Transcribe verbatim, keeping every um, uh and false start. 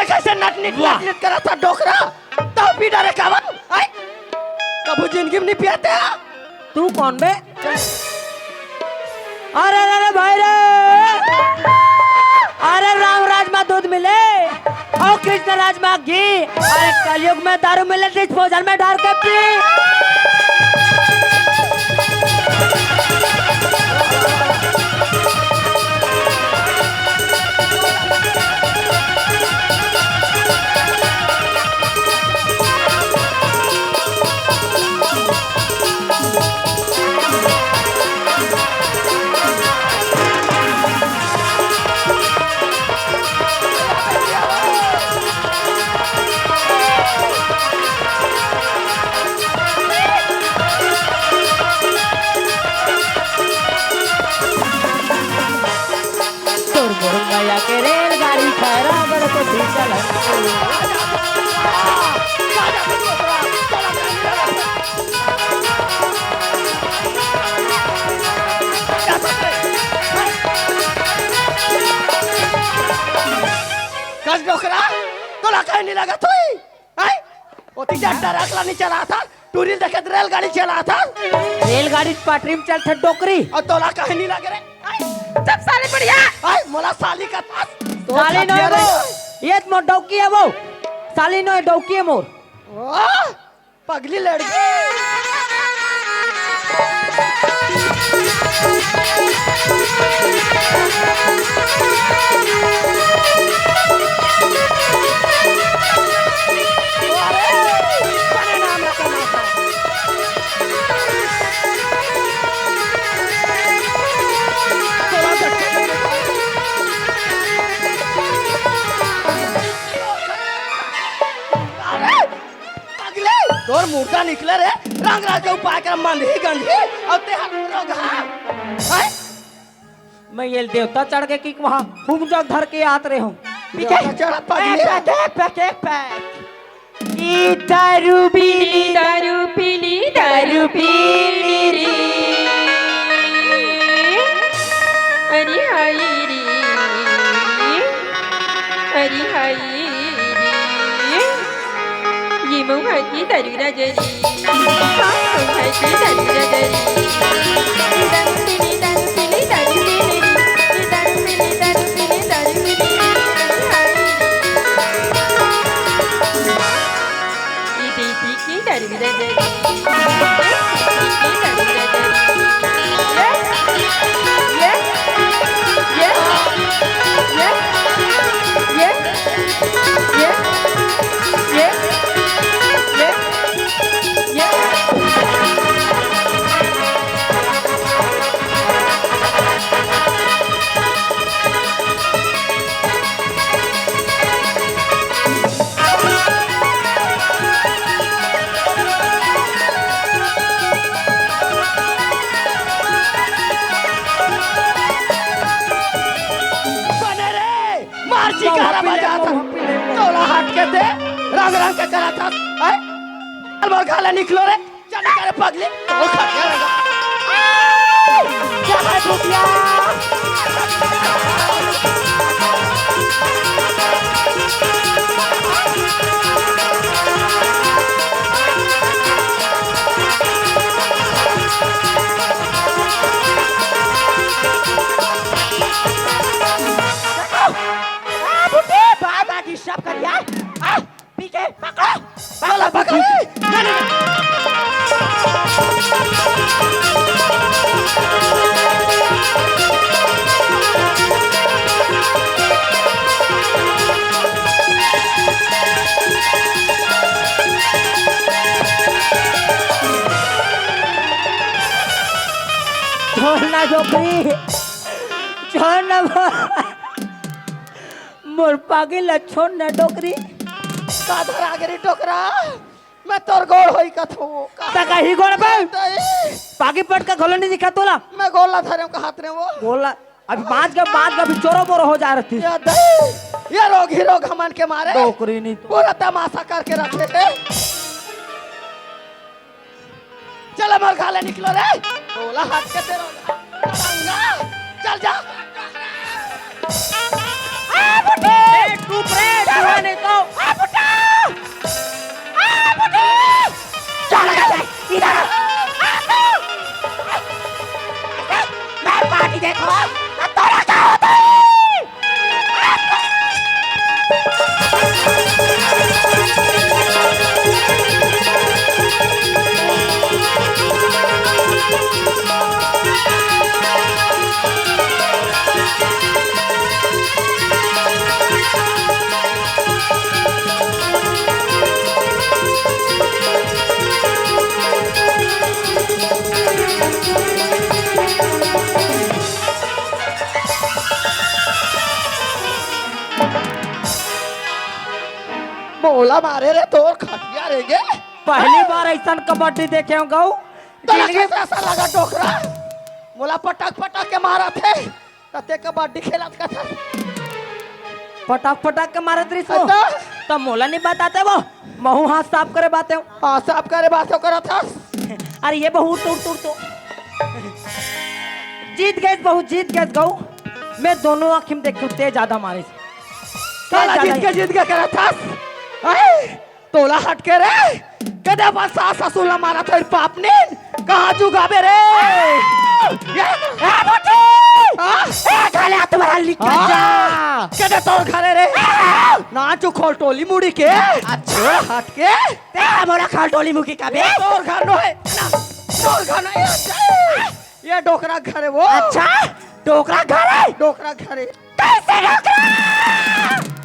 कइसे नटनिट वाह। नटनिट करत हस डोकरा? तहूं पी डारे काबर? आय? कभू जिनगी म नइ पियते। तू कोन बे? अरे, अरे, अरे भाई रे, अरे राम राज म दूध मिले अउ कृष्ण राज म घी, अरे कलयुग म दारू मिले disposal म डार के पी। तोर मोर मया के रेलगाड़ी खराब कोठी चलत। कस डोकरा, तोला काहे नइ लागत होही? हैं? ओती जा ट्रक ला नइ चलाथस, टूरी ल देखे त रेलगाड़ी चलाथस। रेलगाड़ी पटरी म चलथे डोकरी। अउ तोला काहे नइ लागे रे? हैं? चुप साले बुढ़िया। हैं? मोला साली कथस? तो साली छतिया नोहे रे। वो। ये त मोर डौकी हे वो। साली नोहे, डौकी हे मोर। वाह! पगली लड़की। अरे, बने नाम रखा माता। अरे, पगली, तोर मुर्दा निकले रे, रंग राज के उपाय कर मंदही गंदही, अउ तेहर रोगहा। हैं? मैं ये देवता चढ़ के कि वहाँ हुम जग धर के आत रहे हूँ। देवता चढ़ा पगली। Pack, pack, pack, pack. ई दारू पीली, दारू पीली, दारू पीली रे। अरे हाय रे, अरे हाय रे। ये मऊहा के दारू राजा रे, हाँ, मऊहा के दारू राजा रे। दारू पीली, दारू पीली, दारू पीली रे। ये दारू पीली, दारू पीली, दारू पीली रे। अरे हाय रे। ये देसी की दारू राजा रे। ये देसी की दारू राजा रे। ये, ये, ये, ये, ये, ये, ये, ये, ये। बने रे, मार चिकारा बजात हस। तोला हट के ते रंग रंग के करत हस। हैं? चल मोर घर ले निकलो रे। चल निकल रे पगली। ओ खटिया लगा। क्या है भूतिया? आ, बुड्ढे, बाय बाय की सब करिया। आ, पी के पकड़ो। पकड़ो, पकड़ो। नहीं, नहीं। छोड़ ना डोकरी, छोड़ ना। मोर पागी ला छोड़ ना डोकरी। का धरा गे रे डोकरा? मैं तोर गोड़ होई कथो। का त कही गोड़ बे? तई। पागी पटका घलो नइ दिखा तोला। मैं गोड़ ला धरे हूँ, कहात रे वो। गोड़ ला, अभी बाँच गे, बाँच गे, अभी चोरो बोरो हो जा रहती। ये दई, ये रोग ही रोग हमन के मारे। डोकरी नहीं तो। पूरा तमाशा करके रखे हे। चल, हमर घर ले निकलो रे। तोला हट के तेरा पंगा। चल जा। आ, बुड्ढे! ए, चुप रे, चूहा नहीं तोला मारे रे, तोर खटिया रे गे। पहली बार अइसन कबड्डी देखे हंव गऊ। तोला जिंदगी कैसे अइसा लगा डोकरा? मोला पटक पटक के मारत हे। त तें कबड्डी खेलत कथस। पटक पटक के मारत रहिस वो। त? त मोला नहीं बताते वो। महूं हाथ साफ करे बातेंव। हाथ साफ करे बातेंव करत हस। अरे ये बहू, उठ, उठ, उठ, उठ। जीत गेस बहू, जीत गेस गऊ। मैं दोनों आँखी म देखेंव, तें जादा मारिस। तें काला जादा जीत के, जीत के करत हस। अरे, तोला हट के रे। कदे अपन सास ससुर ला मारत हस पापनिन। कहाँ जुगाबे रे? ए, ए, भोटी! हाँ? ए, खाले हाथ तुम्हारा लिख हाँ। जा। कदे तोर घर हे रे? नाचू खोलटोली मुड़ी के। अच्छा। हट के। तें मोला खोलटोली मुखी का बे? तोर घर नो हे। ना, तोर घर नो हे। ये डोकरा घर हे वो। अच्छा, डोकरा घर हे? डोकरा घर हे। कैसे डोकरा?